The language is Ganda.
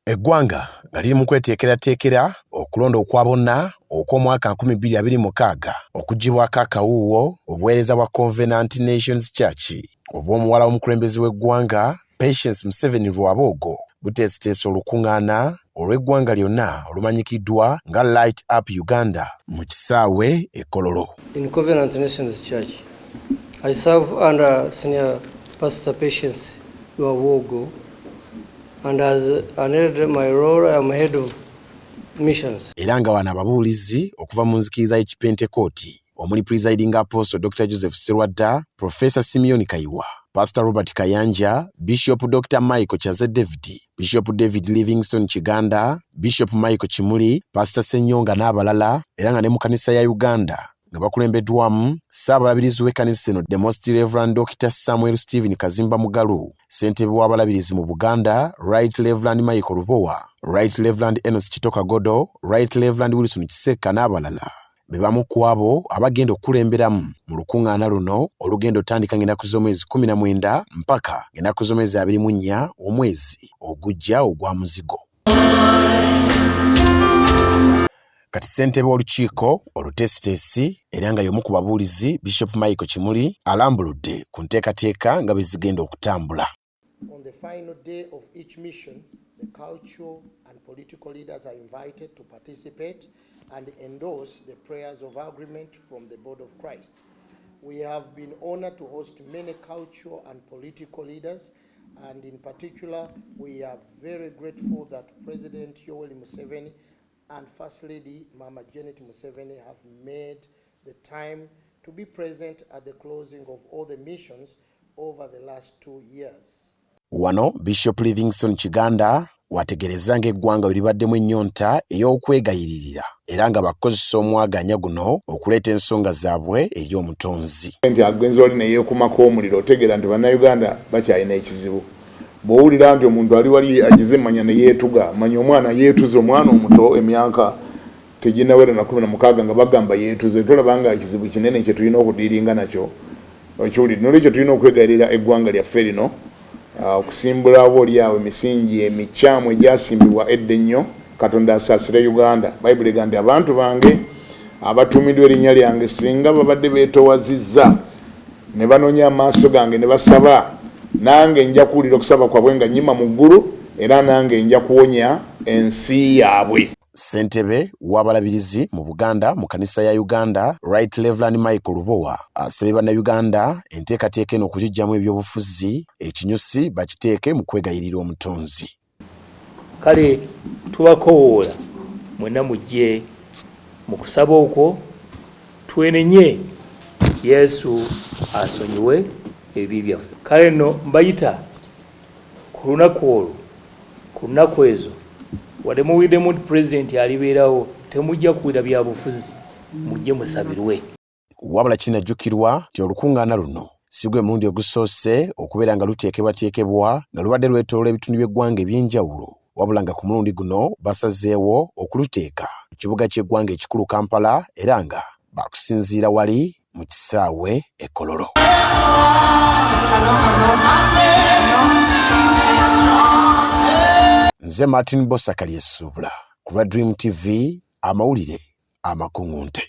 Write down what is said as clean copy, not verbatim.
Eggwanga nga liri mu kweteekerateekera okulonda okwa bonna okw'omwaka 2026 okuggyibwako akawuuwo, obuweereza bwa Covenant Nations Church obw'omuwala w'omukulembeze w'eggwanga Patience Museveni Rwaboogo buteeseteese olukung'aana olw'eggwanga lyonna olumanyikiddwa nga Light Up Uganda mu kisaawe e Kololo. In Covenant Nations Church, I serve under Senior Pastor Patience Rwabwogo, and as an elder, my role, I am head of missions. Era nga wano ababuulizi okuva mu nzikiriza y'Ekipentekooti omuli Presiding Apostle Dr. Joseph Sserwadda, Professor Simeon Kayiwa, Pastor Robert Kayanja, Bishop Dr. Michael Kyaze David, Bishop David Livingstone Kiganda, Bishop Michael Kimuli, Pastor Ssenyonga n'abalala, era nga ne mu kanisa ya Uganda nga bakulembeddwamu Ssaabalabirizi w'ekkanisa eno The Most Reverend Dr. Samuel Stephen Kazimba Mugalu, ssentebe w'abalabirizi mu Buganda Right Reverend Michael Lubowa, Right Reverend Enos Kito Kagodo, Right Reverend Wilson Kisekka n'abalala be bamu ku abo abagenda okukulemberamu mu lukuŋŋaana luno olugenda otandika ng'ennaku z'omwezi 19 mpaka ng'ennaku z'omwezi 24 omwezi ogujja ogwa muzigo. Kati ssentebe w'olukiiko oluteesiteesi era nga y'omu ku babuulizi Bishop Michael Kimuli alambuludde ku nteekateeka nga bwe zigenda okutambula. On the final day of each mission, the cultural and political leaders are invited to participate and endorse the prayers of agreement from the Board of Christ. We have been honored to host many cultural and political leaders, and in particular, we are very grateful that President Yoweri Museveni and First Lady Mama Janet Museveni have made the time to be present at the closing of all the missions over the last 2 years. Wano Bishop Livingstone Kiganda wategereza ng'eggwanga bwe libaddemu ennyonta ey'okwegayiririra era nga bakozesa omwaganya guno okuleeta ensonga zaabwe eri omutonzi. Nti agenze wali neyeekumako omuliro, otegeera nti bannayuganda bakyalina ekizibu. Bw'owulira nti omuntu ali wali agize manya ne yeetuga, manya omwana yeetuze, omwana omuto emyaka teginnawera na 16 nga bagamba yeetuze, tolaba nga ekizibu kinene kye tulina okudiiringa nakyo. Okiwulidde? Noolwekyo tulina okwegayirira eggwanga lyaffe lino okusimbula oba oli awo emisingi emikyamu egyasimbibwa edda ennyo. Katonda asaasire Uganda. Bayibuli egamba nti abantu bange abatuumiddwa erinnya lyange singa babadde beetowazizza ne banoonya amaaso gange ne basaba, nange nja kuwulira okusaba kwabwe nga nnyima mu ggulu, era nange nja kuwonya ensi yaabwe. Ssentebe w'abalabirizi mu Buganda mu kanisa ya Uganda Right Reverend Michael Lubowa asabye bannayuganda enteekateeka eno okugiggyamu ebyobufuzi, ekinyusi bakiteeke mu kwegayirira omutonzi. Kale tubakowoola mwenna mujje mu kusaba okwo twenenye Yesu asonyiwe ebibi byaffe. Kale nno mbayita ku lunaku olwo, ku nnaku ezo, wadde muwuliddemu nti pulezidenti alibeerawo, temujja kuwulira byabufuzi, mujje musabirwe. Wabula kinajjukirwa nti olukungaana luno si gwe mulundi ogusoose okubeera nga luteekebwateekebwa nga lubadde lwetooloola ebitundu by'eggwanga eby'enjawulo, wabula nga ku mulundi guno basazeewo okuluteeka mu kibuga ky'eggwanga ekikulu Kampala era nga baakusinziira wali mu kisaawe e Kololo. Nze Martin Bossa Kalyesuubula ku lwa Dream TV amawulire amakuŋŋunte.